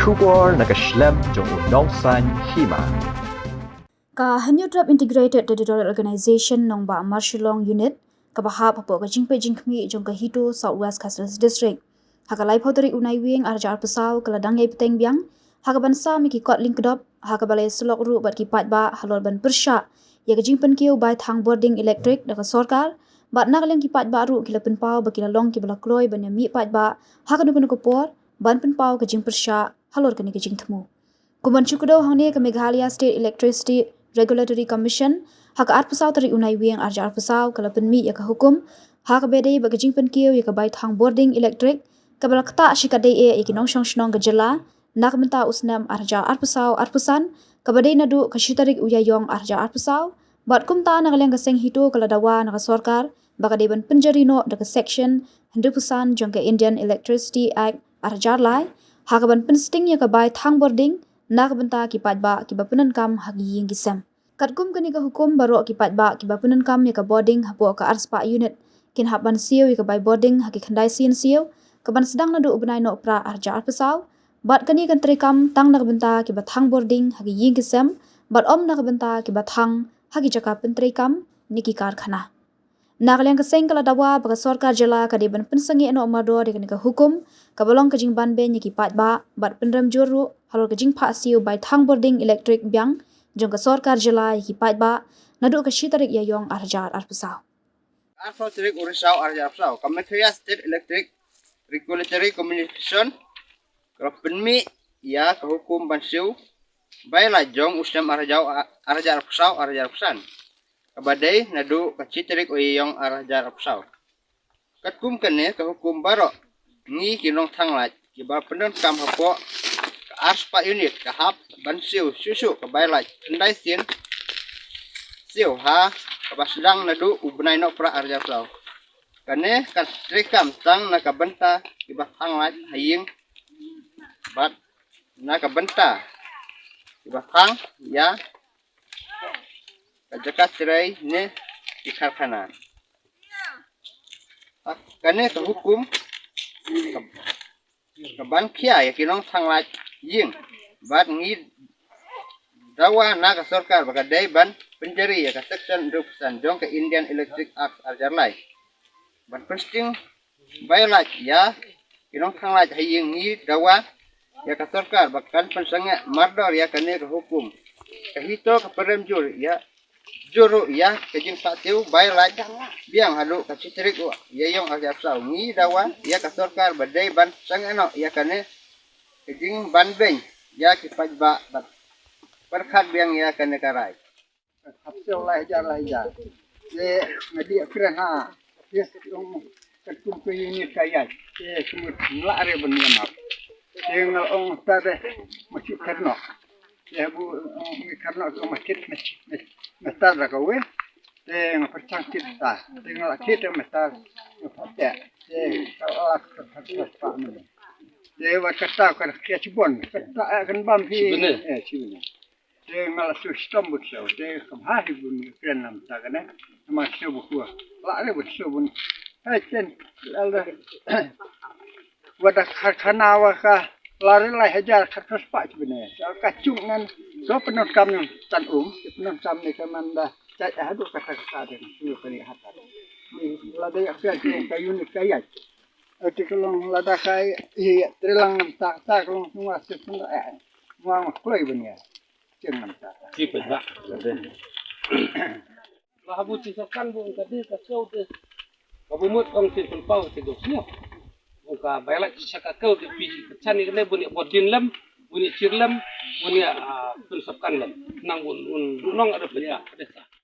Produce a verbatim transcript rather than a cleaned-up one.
Khubor na ka shlem jong u nongsaiñ hima. Ka Hynñiewtrep Integrated Territorial Organization Nongbah Marshillong Unit, kaba hap hapoh ka jingpeit jingkhmih jong ka HITO South West Khasi Hills District, ha ka laiphew tarik u Naiwieng arhajar arphew saw ka la dang ïai bteng biang ha kaban sam ïa ki kot lyngkdop, ha kaba la ïasyllok ruh bad ki paidbah halor ban pyrshah ïa ka jingpynkiew bai thang bording elektrik da ka sorkar. Bad na ka liang ki paidbah ruh ki la pynpaw ba ki la long kiba la kloi ban ïamih paidbah ha kano kano ka por ban pynpaw ka jingpyrshah halor kane ka jingthmu. Kumban shu kdew hangne, ka Meghalaya State Electricity Regulatory Commission ha ka arphew saw tarik u Naiwieng arhajar arphew saw ka la pynmih ïa ka hukum ha kaba dei bad ka jingpynkiew ïa ka bai thang bording elektrik, kaba la ktah shikatdei eh ïa ki nongshong shnong ka jylla na ka bynta u snem arhajar arphew saw arphew san, kaba dei naduh ka shi tarik u Ïaïong arhajar arphew saw. Bad kumta, na ka liang ka seng HITO ka la dawa na ka sorkar ba ka dei ban pynjari noh da ka Section hynriewphew san jong ka Indian Electricity Act arhajar lai, ha kaban pynsting ïa ka bai thang bording na ka bynta ki paidbah kiba pyndonkam ha ki ïing ki sem. Katkum kane ka hukum, baroh ki paidbah kiba pyndonkam ïa ka bording hapoh ka arspah unit kin hap ban siew ïa ka bai bording ha ki khyndai sien siew, kaban sdang naduh u bnai Nohprah arhajar arphew saw. Bad kane kan treikam tang na ka bynta kiba thang bording ha ki ïing ki sem, bad ym na ka bynta kiba thang ha ki jaka pyntreikam ne ki karkhana. Na ka liang ka seng ka la dawa ba ka sorkar jylla ka dei ban pynsangeh noh mardor ïa kane ka hukum, kaba long ka jingbanbeiñ ïa ki paidbah, bad pynrem jur ruh halor ka jingphah siew bai thang bording elektrik biang jong ka sorkar jylla ïa ki paidbah naduh ka shi tarik Ïaïong arhajar arphew saw. Arphew tarik u Risaw arhajar arphew saw, ka Meghalaya State Electric Regulatory Commission ka la pynmih ïa ka hukum ban siew bai lait jong u snem arhajar, arhajar arphew saw, arhajar arphew san, kaba dei naduh ka shi tarik u Ïaïong arhajar arphew saw. Katkum kane ka hukum, baroh ngi ki nongthang lait kiba pyndonkam hapoh ka arspah unit ka hap ban siew shuh shuh ka bai lait khyndai sien siew ha kaba sdang naduh u bnai Nohprah arhajar arphew saw. Kane kan treikam tang na ka bynta kiba thang lait ha ïing bad na ka bynta kiba thang ïa ka jaka trei ne ki karkhana. Ha kane ka hukum ka, kaban khia ïa ki nongthang lait ïing, bad ngi dawa na ka sorkar ba ka dei ban pynjari ïa ka Section hynriewphew san jong ka Indian Electric Act arhajar lai ban pynsting bai lait ïa ki nongthang lait ha ïing. Ngi dawa ïa ka sorkar ba kan pynsangeh mardor ïa kane ka hukum. Ka HITO ka pynrem jur ïa, jur ruh ïa ka jingphah siew bai lait biang haduh ka shi tarik u Ïaïong arhajar arphew saw. Ngi dawa ïa ka sorkar ba dei ban sangeh noh ïa kane ka jingbanbeiñ ïa ki paidbah bad pyrkhat biang ïa kane ka rai. Hap siew lai hajar, lai hajar. Te nga dei kren ha. Te ong katkum ka unit ka ïaid. Te kumut mla re ban ïam hap. Te nga ong ta de ma shu kren noh. Te bu ong ngi kren noh ka ma kit ma, ma, ma ta da ka we. Te nga pyrchang kit ta. Te nga la kit ma ta. Nga pat te. Te ka la ka pat pa. Te wa kata ka kia chibon. Kata kan bam hi. Chibon eh. Eh, chibon. Te nga la shu stom bun shu, te kam ha hi bun kren nam ta kane. Ma shu bu kua. La re bun shu bun. Hai chen, la la. Wa da karkhana wa ka la re lai hajar kharkhana spah chi bene. Sa ka chung nan, so pyndonkam nang tan um, pyndonkam ne ka man da. Chai ha du ka ta ka ta de, shu ka ni ha ta. Ni la da ya ka ka unit ka ya. Ati ka long la da ka i tre lang nam ta ta ka long nwa se pun da. Nwa ma kloi bun ya. Chen nam ta. Ki pynbah. La habu ti sakan bu ka di ka sou de. Ka bu mut ong ti pynpaw ti do sio. Ong ka bai la ti saka kau ti pi ti chan ni kene bu ni bodin lem, bu ni chir lem, bu ni, ah, pynsakan lem. Nang bu, bu, bu nong ada peta, ada sa.